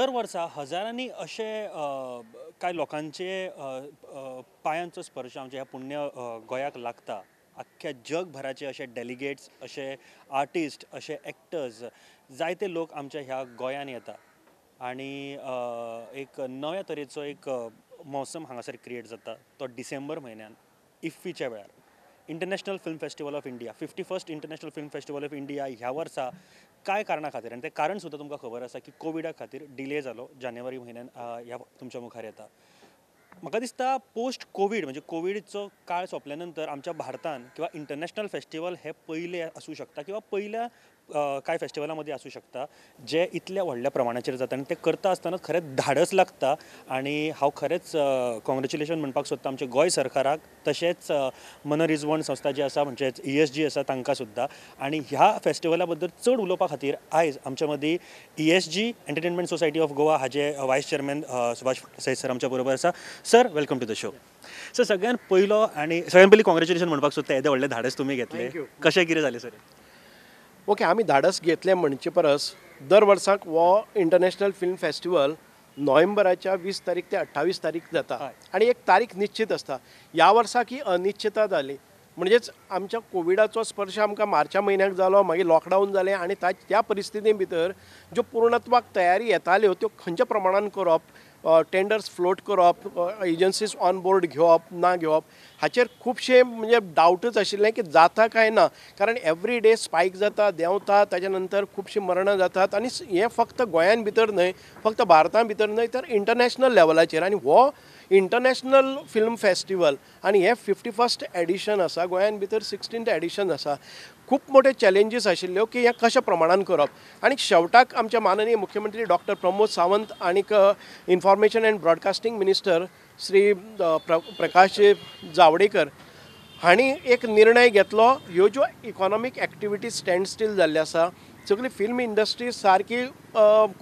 दर वर्सा हजारांनी अशे कांय लोकांचे पायांचो स्पर्श आमच्या ह्या पुण्य गोंयाक लागता. अख्ख्या जगभराचे अशे डेलिगेट्स, अशे आर्टिस्ट, अशे एक्टर्स, जायते लोक आमच्या ह्या गोंयान येता आनी एक नव्या तरेचो एक मौसम हांगासर क्रिएट जाता तो डिसेंबर म्हयन्यान इफ्फीच्या वेळार. International film festival of India, 51st international film festival of India ह्या वर्सा कांय कारणा खातीर, आनी तें कारण सुद्दां तुमकां खबर आसा की कोविडा खातीर डिले जालो, जानेवारी म्हयन्यान ह्या तुमच्या मुखार येता. म्हाका दिसता पोस्ट कोवीड म्हणजे कोविडचो काळ सोंपल्या नंतर आमच्या भारतान किंवा इंटरनॅशनल फेस्टिवल हे पयले आसूं शकता किंवा पयल्या कांय फेस्टिवलां मदीं आसूं शकता जे इतल्या व्हडल्या प्रमाणाचेर जाता आनी ते करता आसतना खरेंच धाडस लागता. आनी हांव खरेंच कॉंग्रेच्युलेशन म्हणपाक सोदता आमच्या गोंय सरकाराक, तशेंच मनरिजवण संस्था जी आसा म्हणजेच ESG आसा तांकां सुद्दां. आनी ह्या फेस्टिवला बद्दल चड उलोवपा खातीर आयज आमच्या मदीं ESG entertainment society of Goa हाजे vice chairman Subhash Phaldesai sir आमच्या बरोबर आसा. Sir, welcome to the show. Sir, सगळ्यात पयलो आनी सगळ्यात पयलीं कॉंग्रेच्युलेशन म्हणपाक सोदता, येदें व्हडलें धाडस तुमी घेतलें, कशें कितें जालें सर? ओके, आमी धाडस घेतलें म्हणचे परस दर वर्साक हो इंटरनॅशनल फिल्म फेस्टिवल नोव्हेंबराच्या 20 तारीख ते 28 तारीख जाता आनी एक तारीख निश्चित आसता. ह्या वर्साक ही अनिश्चितता जाली, म्हणजेच आमच्या कोविडाचो स्पर्श आमकां मार्चा म्हयन्याक जालो, मागीर लॉकडावन जालें आनी त्या परिस्थिती भितर ज्यो पूर्णत्वाक तयारी येताल्यो त्यो खंयच्या प्रमाणान करप, टेंडर्स फ्लोट करप, एजन्सीज ऑन बोर्ड घेवप ना घेवप, हाचेर खुबशे म्हणजे डावटच आशिल्लें की जाता काय ना, कारण एवरी डे स्पायक जाता, देंवता, ताच्या नंतर खुबशीं मरणां जातात. आनी हें फक्त गोंयान भितर न्हय, फक्त भारतां भितर न्हय, तर इंटरनॅशनल लेवलाचेर. आनी हो इंटरनॅशनल फिल्म फेस्टिवल आनी हें 51st edition आसा, गोंयान भितर 16th edition आसा. खूब मोठे चॅलेंजीस आशिल्ल्यो की हें कशा प्रमाणान करप. आनी शेवटाक आमचे माननीय मुख्यमंत्री डॉक्टर प्रमोद सावंत आनीक information and broadcasting minister Shri Prakash Javadekar हांणी एक निर्णय घेतलो. ह्यो ज्यो इकॉनॉमीक एक्टिविटीज स्टँड स्टील जाल्ल्यो आसा, सगळी फिल्म इंडस्ट्री सारकी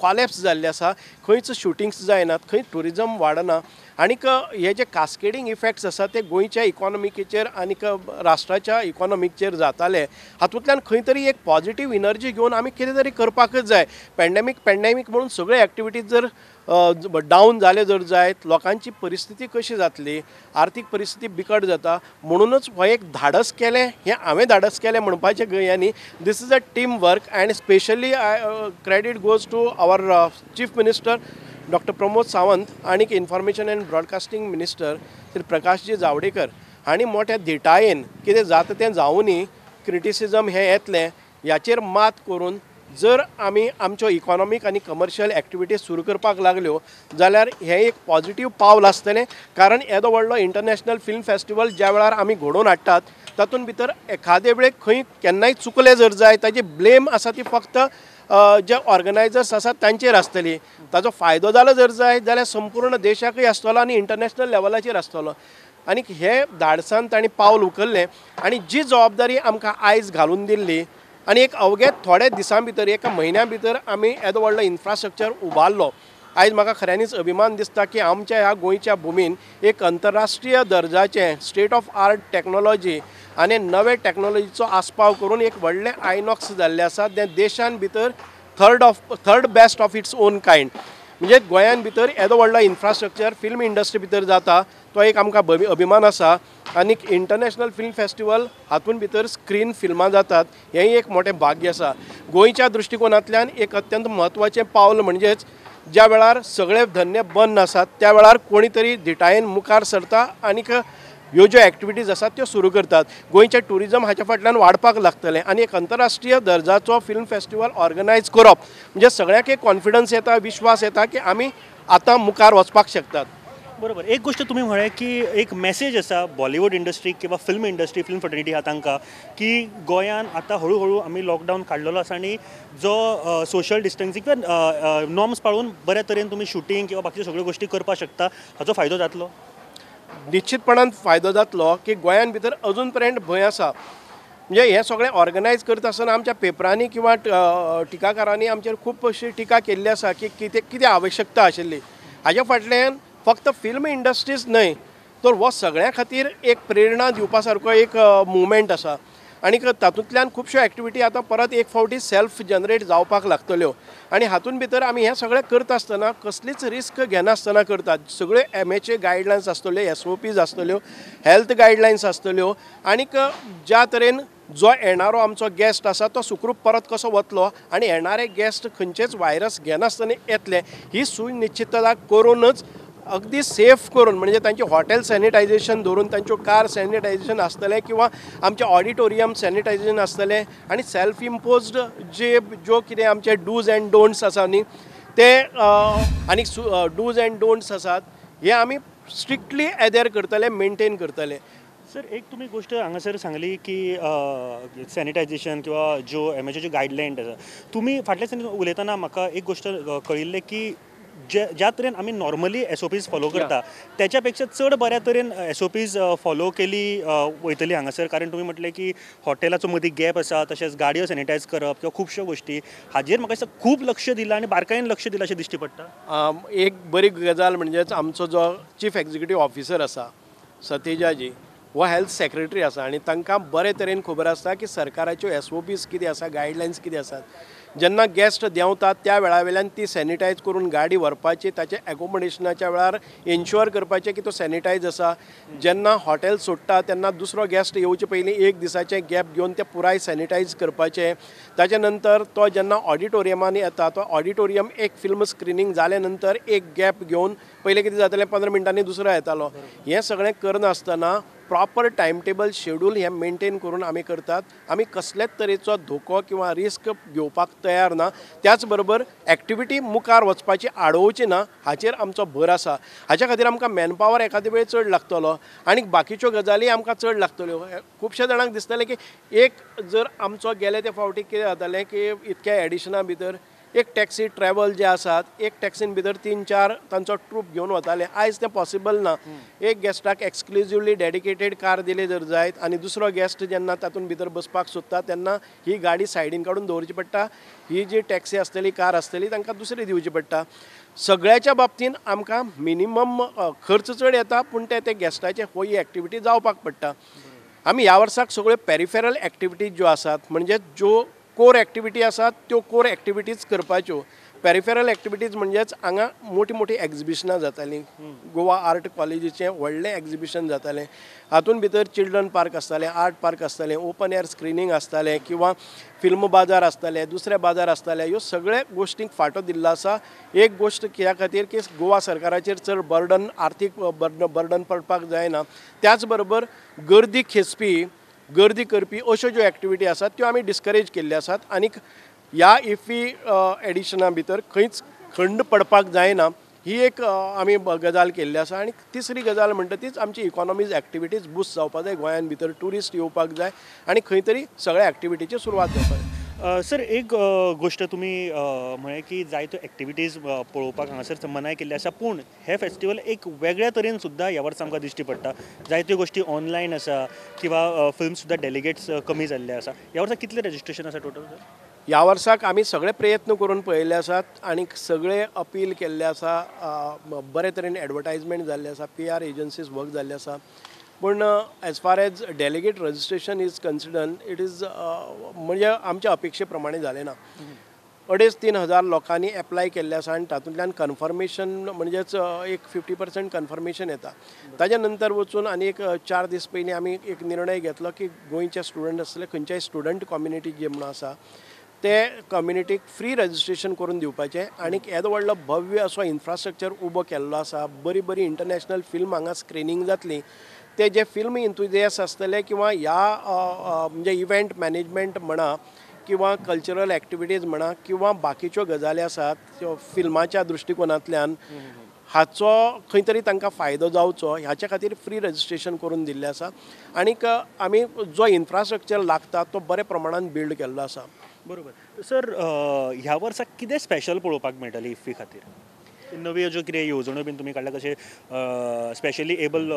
कॉलॅप्स जाल्ली आसा, खंयच शुटिंग्स जायनात, खंय ट्युरिजम वाडना, आनीक हे जे कास्केडींग इफेक्ट्स आसा ते गोंयच्या इकॉनॉमिकेचेर आनीक राष्ट्राच्या इकॉनॉमिकचेर जाताले. हातूंतल्यान खंय तरी एक पॉजिटीव एनर्जी घेवन आमी कितें तरी करपाकच जाय. पॅन्डेमीक म्हणून सगळे एक्टिविटीज जर डावन जाले जर जायत, लोकांची परिस्थिती कशी जातली, आर्थीक परिस्थिती बिकट जाता. म्हणूनच हो एक धाडस केलें, हें हांवें धाडस केलें म्हणपाचें न्ही. This is a team work and specially credit goes to our chief minister doctor Pramod Sawant आनीक information and broadcasting minister Shri Prakashji Javadekar हांणी मोठ्या धिटायेन कितें जाता तें जावुनी, क्रिटिसिजम हें येतलें ह्याचेर मात करून जर आमी आमच्यो इकॉनॉमीक आनी कमर्शियल एक्टिविटीज सुरू करपाक लागल्यो जाल्यार हें एक पॉजिटीव पावल आसतलें. कारण येदो व्हडलो इंटरनॅशनल फिल्म फेस्टिवल ज्या वेळार आमी घडोवन हाडटात तातूंत भितर एखादे वेळेक खंय केन्नाय चुकलें जर जाय ताजी ब्लेम आसा ती फक्त जे ऑर्गनायजर्स आसात तांचेर आसतली. ताजो फायदो जालो जर जाय जाल्यार संपूर्ण देशाकय आसतलो आनी इंटरनॅशनल लेवलाचेर आसतलो. आनी हे धाडसान तांणी पावल उखल्लें आनी जी जबाबदारी आमकां आयज घालून दिल्ली आनी एक अवघ्या थोड्या दिसां भितर, एका म्हयन्या भितर आमी येदो व्हडलो इन्फ्रास्ट्रक्चर उबारलो. आयज म्हाका खऱ्यांनीच अभिमान दिसता की आमच्या ह्या गोंयच्या भुमीन एक अंतरराष्ट्रीय दर्जाचें स्टेट ऑफ आर्ट टॅक्नोलॉजी आनी नवे टॅक्नोलॉजीचो आस्पाव करून एक व्हडलें आयनॉक्स जाल्लें आसा, तें देशान भितर third best of its own kind. म्हणजे गोंयान भितर येदो व्हडलो इन्फ्रास्ट्रक्चर फिल्म इंडस्ट्री भितर जाता तो एक आमकां अभिमान आसा. आनीक इंटरनॅशनल फिल्म फेस्टिवल हातूंत भितर स्क्रीन फिल्मां जातात हेंय एक मोठें भाग्य आसा. गोंयच्या दृश्टिकोनांतल्यान एक अत्यंत म्हत्वाचें पावल म्हणजेच ज्या वेळार सगळे धंदे बंद आसात त्या वेळार कोणी तरी धिटायेन मुखार सरता आनीक ह्यो ज्यो एक्टिविटीज आसात त्यो सुरू करतात. गोंयचें ट्युरिजम हाच्या फाटल्यान वाडपाक लागतलें आनी एक अंतरराष्ट्रीय दर्जाचो फिल्म फेस्टिवल ऑर्गनायज करप म्हणजे सगळ्यांक एक कॉन्फिडन्स येता, विश्वास येता की आमी आतां मुखार वचपाक शकतात. बरोबर. एक गोष्ट तुम्ही म्हळें की एक मेसेज आसा बॉलिवूड इंडस्ट्री किंवा फिल्म इंडस्ट्री, फिल्म फ्रेटर्निटी आहा तांकां की गोंयान आतां हळूहळू आमी लॉकडावन काडलेलो आसा आनी जो सोशल डिस्टन्सिंग किंवा नॉर्म्स पाळून बऱ्या तरेन तुमी शुटींग किंवा बाकीच्यो सगळ्यो गोश्टी करपाक शकता, हाचो फायदो जातलो? निश्चितपणान फायदो जातलो की गोंयान भितर अजून पर्यंत भंय आसा. म्हणजे हें सगळें ऑर्गनायज करता आसतना आमच्या पेपरांनी किंवा टिकाकारांनी आमचेर खूब अशी टिका केल्ली आसा की कितें कितें आवश्यकता आशिल्ली. हाज्या फाटल्यान फक्त फिल्म इंडस्ट्रीज न्हय तर हो सगळ्यां खातीर एक प्रेरणा दिवपा सारको एक मुवमेंट आसा. आनी तातूंतल्यान खुबश्यो एक्टिविटी आतां परत एक फावटी सेल्फ जनरेट जावपाक लागतल्यो आनी हातूंत भितर आमी हें सगळें करता आसतना कसलीच रिस्क घेनासतना करतात. सगळ्यो MHA guidelines आसतल्यो, SOPs आसतल्यो, हेल्थ गायडलायन्स आसतल्यो आनीक ज्या तरेन जो येणारो आमचो गेस्ट आसा तो सुखरूप परत कसो वतलो आनी येणारे गेस्ट खंयचेच व्हायरस घेनासतना येतले ही सुनिश्चितता करूनच अगदी सेफ करून, म्हणजे तांचे हॉटेल सॅनिटायझेशन धरून तांच्यो कार सॅनिटायझेशन आसतलें किंवा आमचें ऑडिटोरियम सॅनिटायझेशन आसतलें आनी सेल्फ इम्पोज्ड जे ज्यो कितें आमचे डूज एंड डोंट्स आसा न्ही ते आनी डूज एंड डोंट्स आसात हे आमी स्ट्रिक्टली एदेर करतले, मेंटेन करतले. सर एक तुमी गोश्ट हांगासर सांगली की सॅनिटायझेशन किंवा ज्यो MHAच्यो गायडलायन आसा, तुमी फाटल्या दिसांनी उलयतना म्हाका एक गोश्ट कळिल्लें की ज्या तरेन आमी नॉर्मली SOPs follow करता त्याच्या पेक्षा चड बऱ्या तरेन SOPs follow केली वयतली हांगासर. कारण तुमी म्हटलें की हॉटेलाचो मदीं गॅप आसा, तशेंच गाडयो सॅनिटायज करप किंवा खुबश्यो गोश्टी हाजेर म्हाका दिसता खूब लक्ष दिलां आनी बारकायेन लक्ष दिलां अशें दिश्टी पडटा. एक बरी गजाल म्हणजेच आमचो जो चीफ एक्झिक्युटीव ऑफिसर आसा सतेजाजी हो हेल्थ सेक्रेटरी आसा आनी तांकां बरे तरेन खबर आसता की सरकाराच्यो SOPs कितें आसा, गायडलायन्स कितें आसात. जेन्ना गेस्ट देंवतात त्या वेळा वयल्यान ती सॅनिटायज करून गाडी व्हरपाची, ताचे एकोमोडेशनाच्या वेळार इन्श्योर करपाचें की तो सॅनिटायज आसा. जेन्ना हॉटेल सोडटा तेन्ना दुसरो गेस्ट येवचे पयलीं एक दिसाचें गॅप घेवन तें पुराय सॅनिटायज करपाचें. ताच्या नंतर तो जेन्ना ऑडिटोरियमान येता तो ऑडिटोरियम एक फिल्म स्क्रिनींग जाले नंतर एक गॅप घेवन, पयलें कितें जातालें 15 मिनटांनी दुसरो येतालो, हें सगळें करनासतना प्रॉपर टायम टेबल शेड्यूल हें मेंटेन करून आमी करतात. आमी कसलेच तरेचो धोको किंवा रिस्क घेवपाक तयार ना. त्याच बरोबर एक्टिविटी मुखार वचपाची आडोवची ना हाचेर आमचो भर आसा. हाच्या खातीर आमकां मॅनपावर एखादे वेळ चड लागतलो आनी बाकीच्यो गजाली आमकां चड लागतल्यो. खुबश्या जाणांक दिसतलें की एक जर आमचो गेले ते फावटी कितें जातालें की इतक्या एडिशना भितर एक टॅक्सी ट्रॅवल जे आसात एक टॅक्सीन भितर 3-4 तांचो ट्रूप घेवन वताले. आयज तें पॉसिबल ना. एक गेस्टाक एक्सक्लुजिवली डेडिकेटेड कार दिली जर जायत आनी दुसरो गेस्ट जेन्ना तातूंत भितर बसपाक सोदता तेन्ना ही गाडी सायडीन काडून दवरची पडटा, ही जी टॅक्सी आसतली कार आसतली तांकां दुसरी दिवची पडटा. सगळ्याच्या बाबतीन आमकां मिनिमम खर्च चड येता पूण ते गेस्टाचे ही एक्टिविटी जावपाक पडटा. आमी ह्या वर्साक सगळ्यो पेरिफेरल एक्टिविटीज ज्यो आसात म्हणजे ज्यो कोर एक्टिविटी आसात त्यो कोर एक्टिविटीज करपाच्यो. पेरिफेरल एक्टिविटीज म्हणजेच हांगा मोठी मोठी एक्झिबिशनां जातालीं, गोवा आर्ट कॉलेजीचें व्हडलें एक्झिबिशन जातालें, हातूंत भितर चिल्ड्रन पार्क आसतालें, आर्ट पार्क आसतालें, ओपन एयर स्क्रिनींग आसतालें किंवा फिल्म बाजार आसताले, दुसरे बाजार आसताले. ह्यो सगळे गोश्टींक फाटो दिल्लो आसा. एक गोश्ट कित्या खातीर की गोवा सरकाराचेर चड बर्डन, आर्थीक बर्डन पडपाक जायना. त्याच बरोबर गर्दी खेचपी, गर्दी करपी अश्यो ज्यो एक्टिविटी आसात त्यो आमी डिस्करेज केल्ल्यो आसात आनीक ह्या इफ्फी एडिशना भितर खंयच खंड पडपाक जायना ही एक आमी गजाल केल्ली आसा. आनी तिसरी गजाल म्हणटा तीच आमची इकॉनॉमीज एक्टिविटीज बुस्ट जावपाक जाय, गोंयान भितर ट्युरिस्ट येवपाक जाय आनी खंय तरी सगळ्या एक्टिविटीची सुरवात जावपाक जाय. सर एक गोश्ट तुमी म्हळें की जायत्यो एक्टिविटीज पळोवपाक हांगासर मनाय केल्ली आसा, पूण हें फेस्टिवल एक वेगळ्या तरेन सुद्दां ह्या वर्सा आमकां दिश्टी पडटा. जायत्यो गोश्टी ऑनलायन आसा किंवा फिल्म सुद्दां डेलिगेट्स कमी जाल्ले आसा. ह्या वर्सा कितलें रजिस्ट्रेशन आसा टोटल सर? ह्या वर्साक आमी सगळे प्रयत्न करून पळयल्ले आसात आनी सगळे अपील केल्ले आसा, बरे तरेन एडवर्टायजमेंट जाल्ले आसा, PR agencies work जाल्ले आसा. पूण as far as delegate registration is considered it is म्हणजे आमच्या अपेक्षे प्रमाणे जालें ना. 2,500-3 हजार लोकांनी एप्लाय केल्लें आसा आनी तातूंतल्यान कन्फर्मेशन म्हणजेच एक 50% कन्फर्मेशन येता. ताज्या नंतर वचून आनी एक 4 दीस पयलीं आमी एक निर्णय घेतलो की गोंयचे स्टुडंट आसले खंयच्याय स्टुडंट कम्युनिटी जी म्हणून आसा ते कम्युनिटीक फ्री रजिस्ट्रेशन करून दिवपाचें आनी येदो व्हडलो भव्य असो इन्फ्रास्ट्रक्चर उबो केल्लो आसा, बरी बरी इंटरनॅशनल फिल्म हांगा स्क्रिनींग जातली, ते जे फिल्म इंतुजियास्ट आसतले किंवा ह्या म्हणजे इव्हेंट मॅनेजमेंट म्हणा किंवा कल्चरल एक्टिविटीज म्हणा किंवा बाकीच्यो गजाली आसात त्यो फिल्माच्या दृश्टिकोनांतल्यान हाचो खंय तरी तांकां फायदो जावचो ह्याच्या खातीर फ्री रजिस्ट्रेशन करून दिल्लें आसा आनीक आमी जो इन्फ्रास्ट्रक्चर लागता तो बऱ्या प्रमाणान बिल्ड केल्लो आसा. बरोबर सर, ह्या वर्सा कितें स्पेशल पळोवपाक मेळटलें इफ्फी खातीर? नव्यो ज्यो कितें येवजण्यो बीन तुमी काडल्या, कशें स्पेशली एबल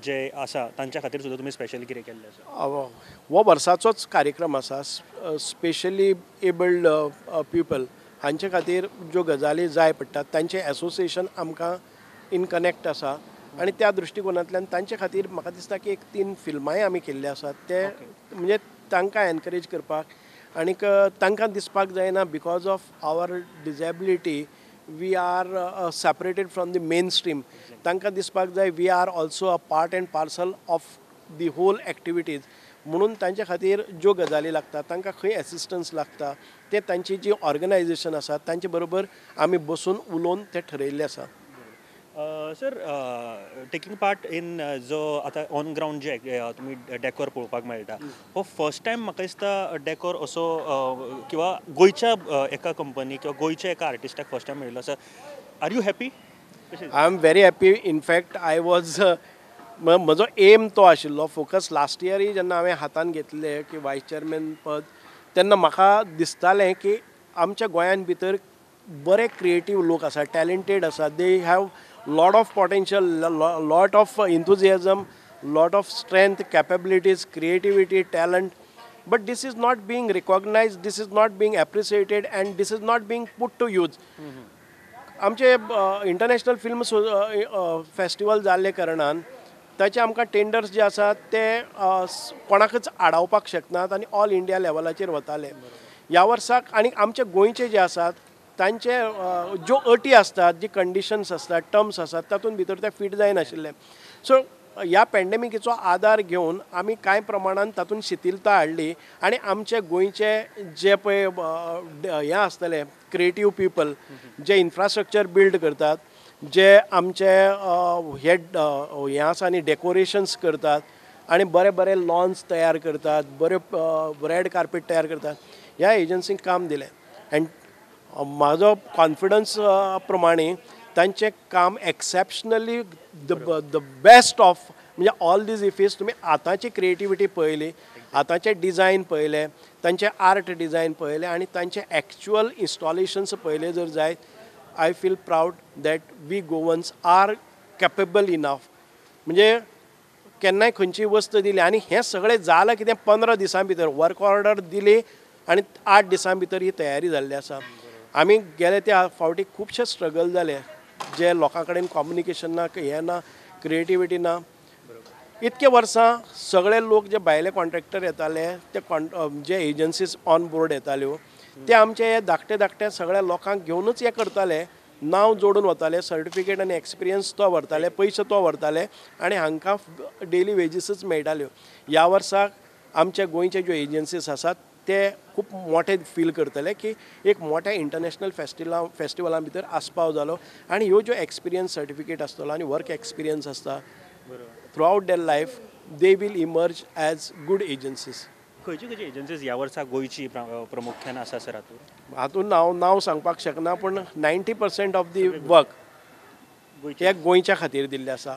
जे आसा तांच्या खातीर सुद्दां तुमी स्पेशल कितें केल्लें आसा? हो वर्साचोच कार्यक्रम आसा. स्पेशली एबल्ड पिपल हांचे खातीर ज्यो गजाली जाय पडटात तांचें एसोसिएशन आमकां इन कनेक्ट आसा आनी त्या दृश्टिकोनांतल्यान तांचे खातीर म्हाका दिसता की एक 3 फिल्मांय आमी केल्ली आसात. ते म्हणजे तांकां एनकरेज करपाक आनीक तांकां दिसपाक जायना because of our disability we are separated from the main stream. तांकां दिसपाक जाय we are also a part and parcel of the whole activities. म्हणून तांचे खातीर ज्यो गजाली लागता, तांकां खंय एसिस्टन्स लागता, ते तांची जी ऑर्गनायजेशन आसा तांचे बरोबर आमी बसून उलोवन तें ठरयल्लें आसा. सर, टेकींग पार्ट इन जो आतां ऑन ग्रावंड जे तुमी डेकोर पळोवपाक मेळटा, हो फर्स्ट टायम म्हाका दिसता डेकोर असो किंवा गोंयच्या एका कंपनी किंवा गोंयच्या एका आर्टिस्टाक फर्स्ट टायम मेळिल्लो आसा. Are you happy? I am very happy. In fact I was, म्हजो एम तो आशिल्लो फोकस. लास्ट इयरूय जेन्ना हांवें हातान घेतलें की वायस चेअरमॅन पद, तेन्ना म्हाका दिसतालें की आमच्या गोंयान भितर बरे क्रिएटीव लोक आसा, टॅलंटेड आसा, they have lot of potential, lot of enthusiasm, lot of strength, capabilities, creativity, talent, but this is not being recognized, this is not being appreciated and this is not being put to use. आमचे international film festival जाल्ले कारणान ताचे आमकां tenders जे आसात ते कोणाकच आडावपाक शकनात आनी ऑल इंडिया लेवलाचेर वताले. ह्या वर्साक आनी आमचे गोंयचे जे आसात तांचे ज्यो अटी आसतात, जी कंडिशन्स आसतात, टर्म्स आसात, तातूंत भितर ते फीट जायनाशिल्ले. सो ह्या पॅन्डेमिकेचो आदार घेवन आमी कांय प्रमाणान तातूंत शिथिलता हाडली आनी आमचे गोंयचे जे पळय हें आसतले क्रिएटीव पिपल जे इन्फ्रास्ट्रक्चर बिल्ड करतात, जे आमचे हे हें आसा आनी डेकोरेशन्स करतात आनी बरे बरे लॉन्स तयार करतात, बऱ्यो रेड कार्पेट तयार करतात, ह्या एजन्सींक काम दिलें. एंड म्हाजो कॉन्फिडन्स प्रमाणे तांचें काम एक्सेप्शनली the best of, म्हणजे ऑल these IFFI's तुमी आतांची क्रिएटिविटी पळयली, आतांचे डिजायन पळयले, तांचे आर्ट डिजायन पळयले आनी तांचे एक्चुअल इन्स्टॉलेशन्स पळयले जर जायत, I feel proud that we Goans are capable enough. म्हणजे केन्नाय खंयची वस्त दिली आनी हें सगळें जालां कितें 15 दिसां भितर वर्क ऑर्डर दिली आनी 8 दिसां भितर ही तयारी जाल्ली आसा. आमी गेले त्या फावटी खुबशे स्ट्रगल जाले, जे लोकां कडेन कम्युनिकेशन ना, हें ना, क्रिएटिविटी ना. इतके वर्सां सगळे लोक जे भायले कॉन्ट्रॅक्टर येताले, ते जे एजन्सीज ऑन बोर्ड येताल्यो ते आमचे हे धाकटे धाकटे सगळ्या लोकांक घेवनूच हें करताले, नांव जोडून वताले, सर्टिफिकेट आनी एक्सपिरियन्स तो व्हरताले, पयशे तो व्हरताले आनी हांकां डेली वेजीसूच मेळटाल्यो. ह्या वर्साक आमच्या गोंयचे ज्यो एजन्सीज आसात ते खूब मोठे फील करतले की एक मोठ्या इंटरनॅशनल फेस्टिवला भितर आस्पाव जालो आनी ह्यो ज्यो एक्सपिरियन्स सर्टिफिकेट आसतलो आनी वर्क एक्सपिरियन्स आसता throughout their life they will emerge as good agencies. खंयची खंयची एजन्सीज ह्या वर्सा गोंयची प्रामुख्यान आसा सर हातूंत? हातूंत हांव नांव सांगपाक शकना, पूण 90% ऑफ the work हे गोंयच्या खातीर दिल्लें आसा.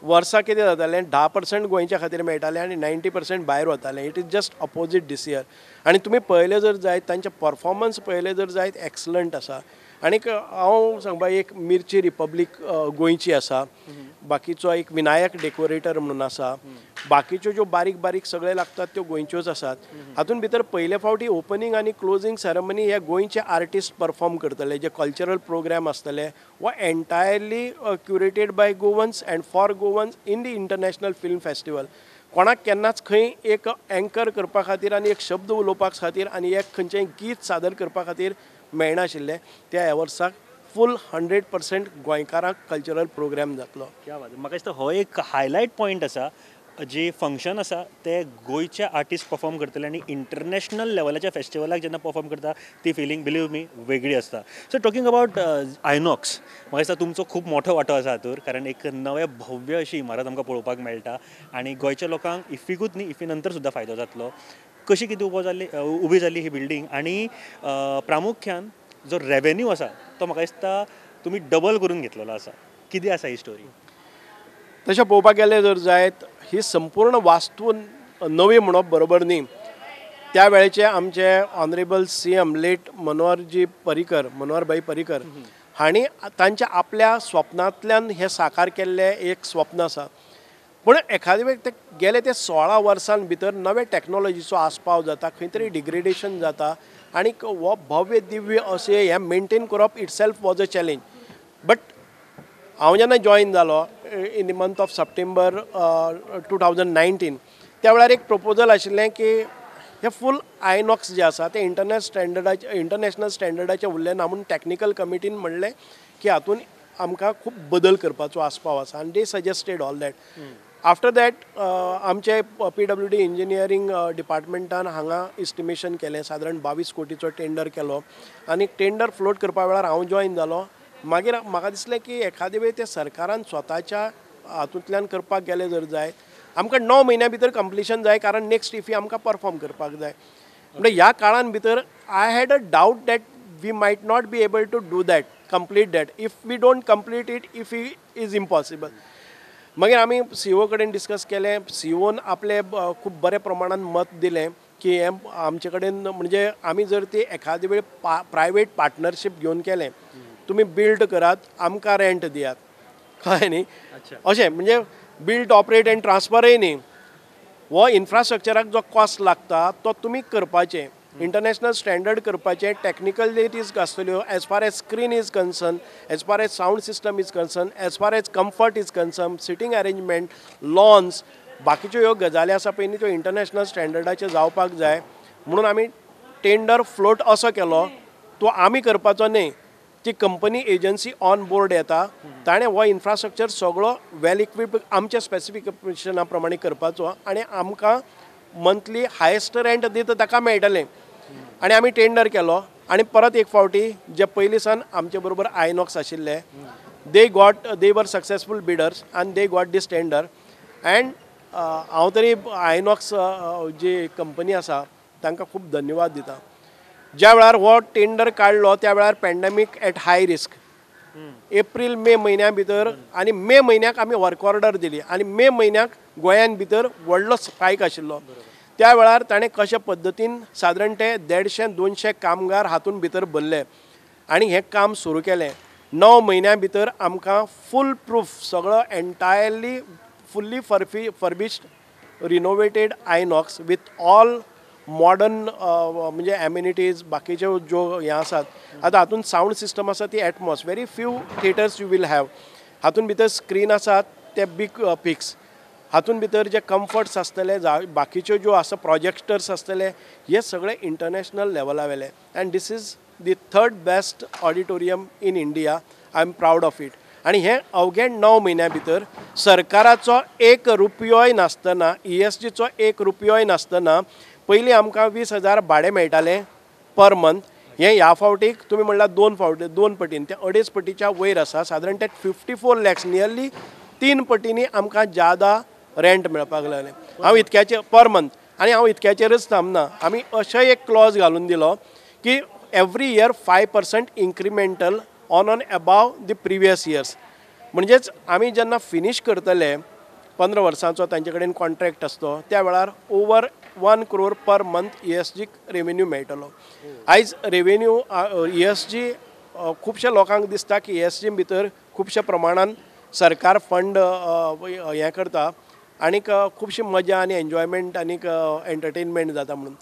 वर्सा कितें जातालें, 10% गोंयच्या खातीर मेळटालें आनी 90% भायर वतालें. It is just opposite this year. आनी तुमी पळयलें जर जायत तांचें परफॉर्मन्स पळयलें जर जायत एक्सलंट आसा. आनीक हांव सांगपा एक मिर्ची रिपब्लीक गोंयची आसा, बाकीचो एक विनायक डेकोरेटर म्हणून आसा, बाकीच्यो ज्यो बारीक बारीक सगळे लागतात त्यो गोंयच्योच आसात. हातूंत भितर पयले फावटी ओपनींग आनी क्लोजींग सेरेमनी हे गोंयचे आर्टिस्ट परफॉर्म करतले, जे कल्चरल प्रोग्राम आसतले वो entirely curated by Goans and for Goans in the international film festival. कोणाक केन्नाच खंय एक एंकर करपा खातीर आनी एक शब्द उलोवपा खातीर आनी एक खंयचेंय गीत सादर करपा खातीर मेळनाशिल्लें, त्या ह्या वर्साक फूल 100% गोंयकारांक कल्चरल प्रोग्राम जातलो. क्या बात. म्हाका दिसता हो एक हायलायट पॉयंट आसा, जे फंक्शन आसा ते गोंयचे आर्टिस्ट परफॉर्म करतले आनी इंटरनॅशनल लेवलाच्या फेस्टिवलाक जेन्ना परफॉर्म करता ती फिलींग बिलीव मी वेगळी आसता. सो टॉकींग अबावट आयनॉक्स, म्हाका दिसता तुमचो खूब मोठो वांटो आसा हातूर, कारण एक नवे भव्य अशी इमारत आमकां पळोवपाक मेळटा आनी गोंयच्या लोकांक इफ्फीकूच न्ही इफ्फी नंतर सुद्दां फायदो जातलो. कशी कितें उबी जाली ही बिल्डींग आनी प्रामुख्यान जो रेवेन्यू आसा तो म्हाका दिसता तुमी डबल करून घेतलेलो आसा, कितें आसा ही स्टोरी? तशें पळोवपाक गेलें जर जायत ही संपूर्ण वास्तू नवी म्हणप बरोबर न्ही. त्या वेळेचे आमचे honourable CM late Manoharji Parrikar, Manohar bhai Parrikar हांणी तांच्या आपल्या स्वप्नांतल्यान हें साकार केल्लें एक स्वप्न आसा. पूण एखादे वेळ ते गेले ते 16 वर्सां भितर नवे टॅक्नोलॉजीचो आस्पाव जाता, खंय तरी डिग्रेडेशन जाता आनी हो भव्य दिव्य अशें हें मेनटेन करप itself was a challenge. But हांव जेन्ना जॉयन जालो in the month of September 2019, त्या वेळार एक प्रपोजल आशिल्लें की हे फूल आयनॉक्स जे आसा ते इंटरनॅशनल स्टँडर्डाचें उरलें ना म्हूण टॅक्निकल कमिटीन म्हणलें की हातून आमकां खूब बदल करपाचो आस्पाव आसा आनी they suggested all that. After that आमचे PWD engineering डिपार्टमेंटान हांगा इस्टिमेशन केलें, सादारण 22 कोटीचो टेंडर केलो आनी टेंडर फ्लोट करपा वेळार हांव जॉयन जालो. मागीर म्हाका दिसलें की एखादे वेळ ते सरकारान स्वताच्या हातूंतल्यान करपाक गेले जर जाय, आमकां 9 म्हयन्या भितर कंप्लिशन जाय, कारण नेक्स्ट इफी आमकां परफॉर्म करपाक जाय. म्हणजे ह्या काळान भितर I had a doubt that we might not be able to do that, complete that. If we don't complete it, IFFI is impossible. मागीर आमी सीईओ कडेन डिस्कस केलें, सीईओन आपले खूब बऱ्या प्रमाणान मत दिलें की हें आमचे कडेन म्हणजे आमी जर ती एखादे वेळ प्रायवेट पार्टनरशीप घेवन केलें, तुमी बिल्ड करात, आमकां रेंट दियात, कळ्ळें न्ही, अशें म्हणजे बिल्ड ऑपरेट एंड ट्रान्सफरय न्ही, हो इन्फ्रास्ट्रक्चराक जो कॉस्ट लागता तो तुमी करपाचें, इंटरनॅशनल स्टँडर्ड करपाचें, टॅक्निकलिटीज आसतल्यो as far as screen is concern, as far as sound system is concern, as far as comfort is concern, sitting arrangement, lawns, बाकीच्यो ह्यो गजाली आसा पळय न्ही त्यो इंटरनॅशनल स्टँडर्डाचे जावपाक जाय. म्हणून आमी टेंडर फ्लोट असो केलो, तो आमी करपाचो न्ही, ती कंपनी एजन्सी ऑन बोर्ड येता, ताणें हो इन्फ्रास्ट्रक्चर सगळो वेल इक्विप आमच्या स्पेसिफिकेशना प्रमाणे करपाचो आनी आमकां मंथली हायेस्ट रेंट दिता ताका मेळटलें. आनी आमी टेंडर केलो आनी परत एक फावटी जे पयलीं सावन आमचे बरोबर आयनॉक्स आशिल्ले, they were successful bidders आनी they got this tender. And हांव तरी आयनॉक्स जी कंपनी आसा तांकां खूब धन्यवाद दिता. ज्या वेळार हो टेंडर काडलो त्या वेळार pandemic at high risk, April May म्हयन्या भितर, आनी मे म्हयन्याक आमी वर्क ऑर्डर दिली आनी मे म्हयन्याक गोंयान भितर व्हडलो स्पायक आशिल्लो. त्या वेळार ताणें कशा पद्दतीन सादारण ते 150-200 कामगार हातून भितर भरले आनी हें काम सुरू केलें. 9 म्हयन्या भितर आमकां फूल प्रूफ सगळो entirely fully furbished renovated INOX with all modern म्हणजे एम्युनिटीज, बाकीच्यो ज्यो हें आसात. आतां हातून सावंड सिस्टम आसा ती Atmos, very few theatres you will have. हातून भितर स्क्रीन आसात ते बीग पिक्स, हातून भितर जे कम्फर्ट्स आसतले, बाकीच्यो ज्यो आसा प्रोजेक्टर्स आसतले, हे सगळे इंटरनॅशनल लेवला वेले. And this is the 3rd best auditorium in India, I am proud of it. आनी हें अवघे 9 म्हयन्या भितर सरकाराचो 1 रुपयोय नासतना, ESGचो 1 रुपयोय नासतना, पयलीं आमकां 20,000 भाडें मेळटालें पर मंथ, हें ह्या फावटीक तुमी म्हणल्यार 2 फावटी 2 पटीन, तें 2.5 पटीच्या वयर आसा, सादारण ते 54 लॅक्स, नियरली 3 पटींनी आमकां ज्यादा रेंट मेळपाक लागलें. हांव इतक्याचेर पर मंथ, आनी हांव इतक्याचेरच थांबना, आमी अशें एक क्लॉज घालून दिलो की every year 5% incremental on on above the previous years. म्हणजेच आमी जेन्ना फिनीश करतले 15 वर्सांचो तांचे कडेन कॉन्ट्रॅक्ट आसतो, त्या वेळार over 1 crore per month ESGक revenue मेळटलो. आयज रेवेन्यू ESG खुबश्या लोकांक दिसता की ESG भितर खुबश्या प्रमाणान सरकार फंड हें करता आनीक खुबशी मजा आनी एन्जॉयमेंट आनीक एंटरटेनमेंट जाता म्हणून.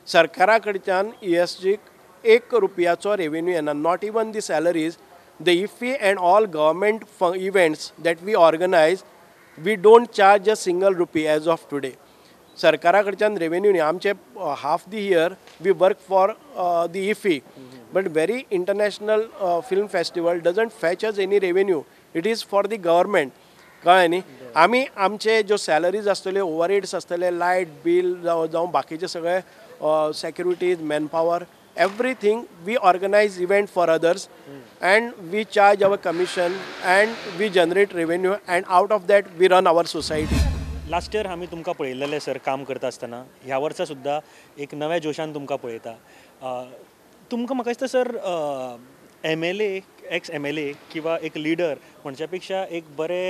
सरकारा कडच्यान ESGक 1 रुपयाचो रेवेन्यू येना, not even the salaries, the IFFI and all government events that we organise, we don't charge a single rupee as of today. सरकारा कडच्यान रेवेन्यू न्ही, आमचे half the year we work for the IFFI, but very international film festival doesn't fetch us any revenue, it is for the government, कळ्ळें न्ही. आमी आमचे ज्यो salaries आसतल्यो, ओवरहेड्स आसतले, लायट बील जावं बाकीचे सगळे securities, manpower, everything we organise event for others and we charge our commission and we generate revenue and out of that we run our society. Last year आमी तुमकां पळयलेलें sir काम करता आसतना, ह्या वर्सा सुद्दां एक नव्या जोशान तुमकां पळयता. तुमकां म्हाका दिसता sir MLA, ex MLA किंवा एक लिडर म्हणच्या पेक्षा एक बरे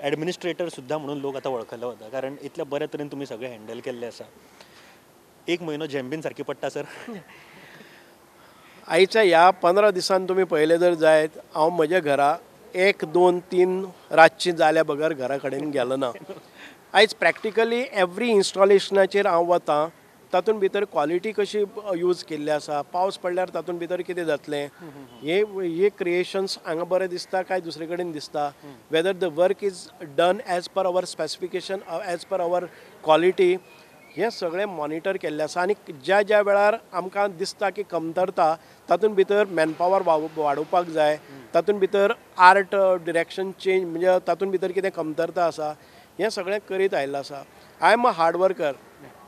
एडमिनिस्ट्रेटर सुद्दां म्हणून लोक आतां वळखले वता, कारण इतल्या बऱ्या तरेन तुमी सगळें हँडल केल्लें आसा. एक म्हयनो झेंबीन सारकी पडटा सर. आयच्या ह्या 15 दिसान तुमी पळयलें जर जायत, हांव म्हज्या घरा 1, 2, 3 रातची जाल्या बगर घरा कडेन गेलो ना. आयज प्रॅक्टिकली एवरी इन्स्टॉलेशनाचेर हांव वतां, तातूंत भितर क्वॉलिटी कशी यूज केल्ली आसा, पावस पडल्यार तातूंत भितर कितें जातलें, हे क्रिएशन्स हांगा बरें दिसता काय दुसरे कडेन दिसता, whether the work is done as per our specification, as per our quality, हें सगळें मॉनिटर केल्लें आसा आनी ज्या ज्या वेळार आमकां दिसता की कमतरता तातूंत भितर मॅनपावर वाडोवपाक जाय, तातूंत भितर आर्ट डिरेक्शन चेंज म्हणजे तातूंत भितर कितें कमतरता आसा हें सगळें करीत आयिल्लें आसा. I am a hard worker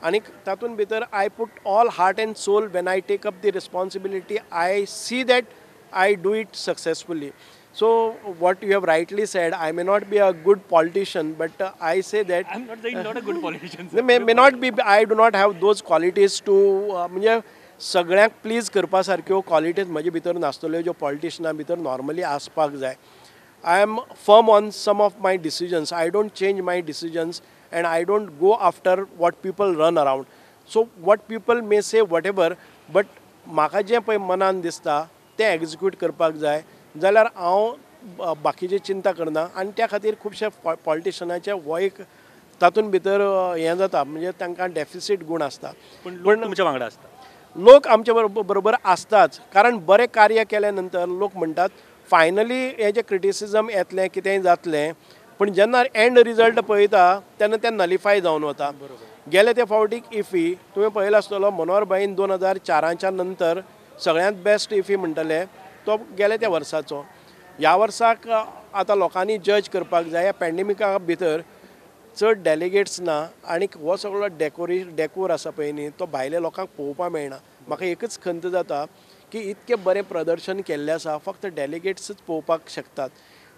आनी तातूंत भितर I put all heart and soul when I take up the responsibility I see that I do it successfully. So what you have rightly said, I may not be a good politician, but I say that I am not saying not a good politician, may not be, I do not have those qualities to म्हणजे सगळ्यांक please करपा सारक्यो qualities म्हजे भितर नासतल्यो ज्यो पॉलिटिशना भितर normally आसपाक जाय. I am firm on some of my decisions, I don't change my decisions and I don't go after what people run around. So what people may say whatever, but म्हाका जें पळय मनान दिसता तें एग्जिक्यूट करपाक जाय, जाल्यार हांव बाकीची चिंता करना. आनी त्या खातीर खुबशे पॉलिटिशनाचे हो एक तातूंत भितर हें जाता म्हणजे तांकां डेफिसीट गूण आसता. पूण तुमच्या वांगडा आसता, लोक आमच्या बरोबर आसताच, कारण बरें कार्य केल्या नंतर लोक म्हणटात फायनली हें जें क्रिटिसिजम येतलें कितेंय जातलें, पूण जेन्ना एंड रिजल्ट पळयता तेन्ना तें नलिफाय जावन वता. गेले ते फावटीक इफी तुवें पळयलो आसतलो, मनोहर भाईन 2004च्या नंतर सगळ्यांत बेस्ट इफी म्हणटले तो गेले त्या वर्साचो. ह्या वर्साक आतां लोकांनी जज करपाक जाय, ह्या पॅन्डेमिका भितर चड डेलिगेट्स ना आनी हो सगळो डेकोर आसा पळय न्ही तो भायल्या लोकांक पळोवपाक मेळना. म्हाका एकच खंत जाता की इतकें बरें प्रदर्शन केल्लें आसा, फक्त डेलिगेट्सूच पळोवपाक शकतात.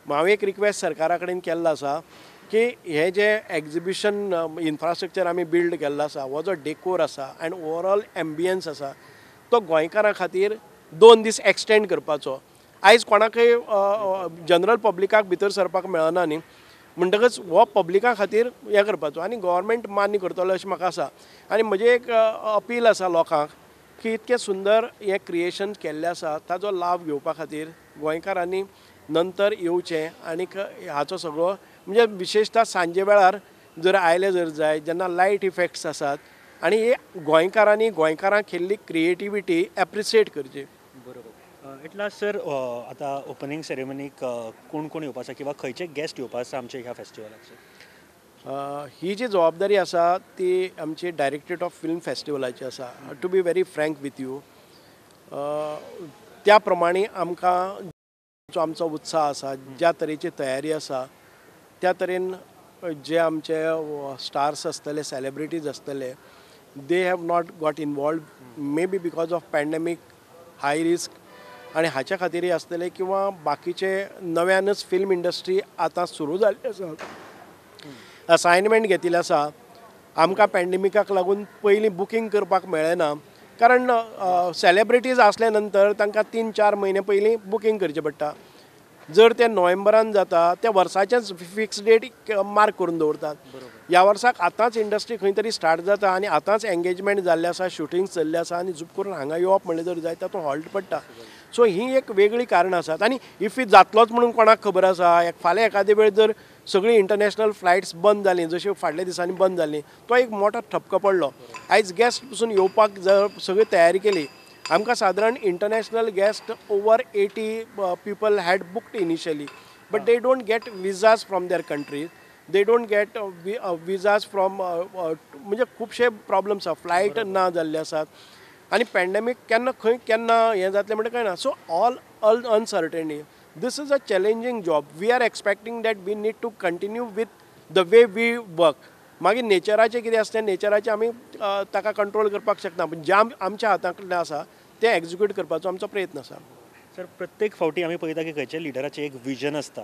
हांवें एक रिक्वेस्ट सरकारा कडेन केल्लो आसा की हें जें एग्जिबिशन इन्फ्रास्ट्रक्चर आमी बिल्ड केल्लो आसा, हो जो डेकोर आसा आनी ओवरऑल एम्बियन्स आसा तो गोंयकारां खातीर 2 दीस एक्सटेंड करपाचो. आयज कोणाकय जनरल पब्लिकाक भितर सरपाक मेळना न्ही, म्हणटकच हो पब्लिका खातीर हें करपाचो आनी गव्हर्मेंट मान्य करतलो अशें म्हाका आसा. आनी म्हजें एक अपील आसा लोकांक की इतकें सुंदर हें क्रिएशन केल्लें आसा ताजो लाभ घेवपा खातीर गोंयकारांनी नंतर येवचें आनीक हाचो सगळो म्हणजे विशेशतः सांजे वेळार जर आयले जर जाय जेन्ना लायट इफेक्ट्स आसात आनी हे गोंयकारांनी गोंयकारांक केल्ली क्रिएटिविटी एप्रिसिएट करची. बरोबर. एट लास्ट सर, आतां ओपनींग सेरेमनीक कोण कोण येवपा आसा किंवा खंयचे गेस्ट येवपा आसा आमच्या ह्या फेस्टिवलाचेर? ही जी जबाबदारी आसा ती आमची डायरेक्टरेट ऑफ फिल्म फेस्टिवलाची आसा. To be very frank with you, त्या प्रमाणे आमकां जो आमचो उत्साह आसा, ज्या तरेची तयारी आसा त्या तरेन जे आमचे स्टार्स आसतले, सेलिब्रिटीज आसतले, they have not got involved maybe because of pandemic, high risk आनी हाच्या खातीरय आसतले किंवा बाकीचे नव्यानच फिल्म इंडस्ट्री आतां सुरू जाल्ली आसा, असायनमेंट घेतिल्लें आसा. आमकां पॅन्डेमिकाक लागून पयलीं बुकींग करपाक मेळ्ळें ना, कारण सेलिब्रिटीज आसल्या नंतर तांकां 3-4 म्हयने पयलीं बुकींग करचें पडटा. जर ते नोव्हेंबरान जाता त्या वर्साचेंच फिक्स डेट मार्क करून दवरतात. ह्या वर्साक आतांच इंडस्ट्री खंय तरी स्टार्ट जाता आनी आतांच एंगेजमेंट जाल्लें आसा, शुटींग चल्लें आसा आनी झूप करून हांगा येवप म्हणलें जर जाय तातूंत हॉल्ट पडटा. सो ही एक वेगळी कारणां आसात आनी इफी जातलोच म्हणून कोणाक खबर आसा. फाल्यां एखादे वेळ जर सगळीं इंटरनॅशनल फ्लायट्स बंद जालीं, जशी फाटल्या दिसांनी बंद जालीं, तो एक मोठो ठपको पडलो. आयज गेस्ट पसून येवपाक जर सगळी तयारी केली, आमकां सादारण international guest over 80 people had booked initially, but they don't get visas from their countries, they don't get visas from म्हणजे खुबशे प्रॉब्लम्स आसा, फ्लायट ना जाल्ले आसात आनी पॅन्डेमीक केन्ना खंय केन्ना हें जातलें म्हणटा कळना. So all uncertainty, this is a challenging job. We are expecting that we need to continue with the way we work. मागीर नेचराचें कितें आसता, नेचराचें आमी ताका कंट्रोल करपाक शकना, पूण जें आमच्या हातांतलें आसा तें एग्जिक्यूट करपाचो आमचो प्रयत्न आसा. सर, प्रत्येक फावटी आमी पळयता की खंयच्या लिडराचें एक विजन आसता,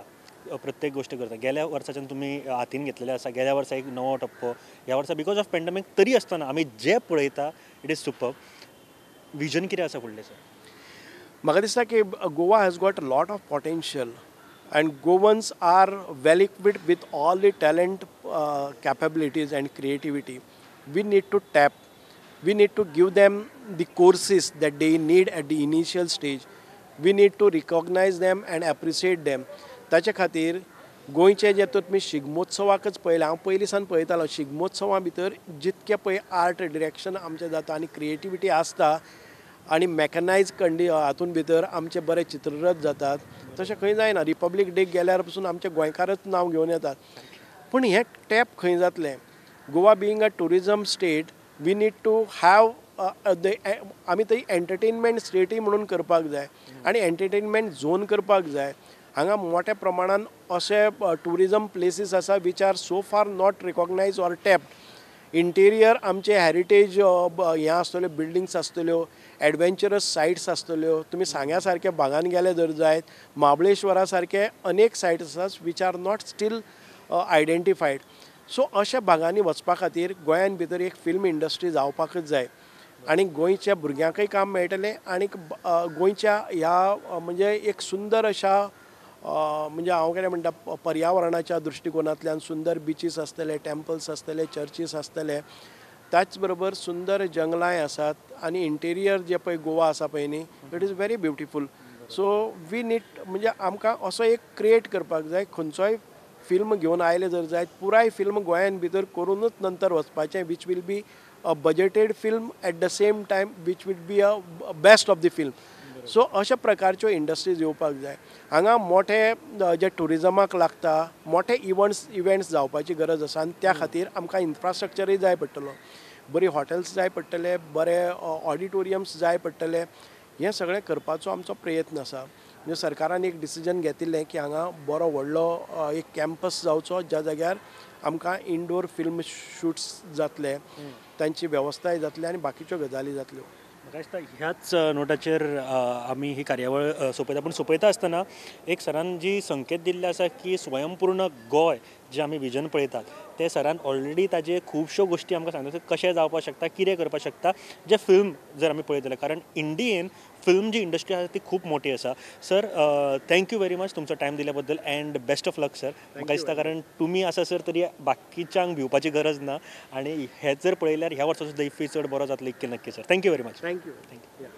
प्रत्येक गोश्ट करता. गेल्या वर्साच्यान तुमी हातीन घेतलेलें आसा, गेल्या वर्सा एक नवो टप्पो, ह्या वर्सा because of pandemic तरी आसतना आमी जें पळयता it is super. Vision कितें आसा फुडलें सर? म्हाका दिसता की Goa has got a lot of potential and Goans are well equipped with all the talent, capabilities and creativity. We need to tap, we need to give them the courses that they need at the initial stage. We need to recognise them and appreciate them. ताचे खातीर गोंयचे जे तुमी शिगमोत्सवाकच पळयलें, हांव पयलीं सावन पळयतालो शिगमोत्सवा भितर जितकें पळय आर्ट डिरेक्शन आमचें जाता आनी क्रिएटिविटी आसता आनी मॅकनायज हातून भितर आमचे बरे चित्ररथ जातात, तशें खंय जायना. रिपब्लीक डेक गेल्यार पसून आमचे गोंयकारच नांव घेवन येतात, पूण हें टॅप खंय जातलें? Goa being a tourism state, We need to have the आमी थंय एंटरटेनमेंट स्टेटय म्हणून करपाक जाय आनी एंटरटेनमेंट झोन करपाक जाय. हांगा मोठ्या प्रमाणान अशे ट्युरिजम प्लेसीस आसा which are so far not recognise or tapped. Interior आमचे हॅरिटेज हें आसतल्यो, बिल्डींग्स आसतल्यो, एडवेंचरस सायट्स आसतल्यो. तुमी सांग्या सारक्या भागान गेले जर जायत, महाबळेश्वरा सारके अनेक सायट्स आसात which are not still identified. So अशा भागांनी वचपा खातीर गोंयान भितर एक फिल्म इंडस्ट्री जावपाकच जाय आनी गोंयच्या भुरग्यांकय काम मेळटलें आनी गोंयच्या ह्या म्हणजे एक सुंदर अशा म्हणजे हांव कितें म्हणटा पर्यावरणाच्या दृश्टिकोनांतल्यान सुंदर बिचीस आसतले, टेम्पल्स आसतले, चर्चीस आसतले, त्याच बरोबर सुंदर जंगलांय आसात आनी इंटेरियर जे पळय गोवा आसा पळय न्ही, it is very beautiful. So we need म्हणजे आमकां असो एक क्रिएट करपाक जाय, खंयचोय फिल्म घेवन आयले जर जायत पुराय फिल्म गोंयान भितर करूनच नंतर वचपाचें, which will be a budgeted film at the same time which will be a best of the film. So अशा प्रकारच्यो इंडस्ट्रीज येवपाक जाय. हांगा मोठे जे ट्युरिजमाक लागता मोठे इव्हेंट्स जावपाची गरज आसा आनी त्या खातीर आमकां इन्फ्रास्ट्रक्चरूय जाय पडटलो, बरी हॉटेल्स जाय पडटले, बरे ऑडिटोरियम्स जाय पडटले. हें सगळें करपाचो आमचो प्रयत्न आसा. म्हणजे सरकारान एक डिसिजन घेतिल्लें की हांगा बरो व्हडलो एक कॅम्पस जावचो ज्या जाग्यार आमकां इनडोर फिल्म शूट्स जातले, तांची वेवस्थाय जातली आनी बाकीच्यो गजाली जातल्यो. म्हाका दिसता ह्याच नोटाचेर आमी ही कार्यावळ सोंपयता. पूण सोंपयता आसतना एक सरान जी संकेत दिल्ले आसा की स्वयंपूर्ण गोंय जे आमी विजन पळयतात ते सरान ऑलरेडी ताजे खुबश्यो गोश्टी आमकां सांगता कशें जावपाक शकता, कितें करपाक शकता जे फिल्म जर आमी पळयत जाल्यार, कारण इंडियेन फिल्म जी इंडस्ट्री आसा ती खूब मोठी आसा. Sir thank you very much तुमचो टायम दिल्या बद्दल and best of luck sir. म्हाका दिसता कारण तुमी आसा सर तरी बाकीच्यांक भिवपाची गरज ना आनी हें जर पळयल्यार ह्या वर्सा सुद्दां इफ्फी चड बरो जातलो इतकें नक्की sir. Thank you very much. Thank you. Thank you.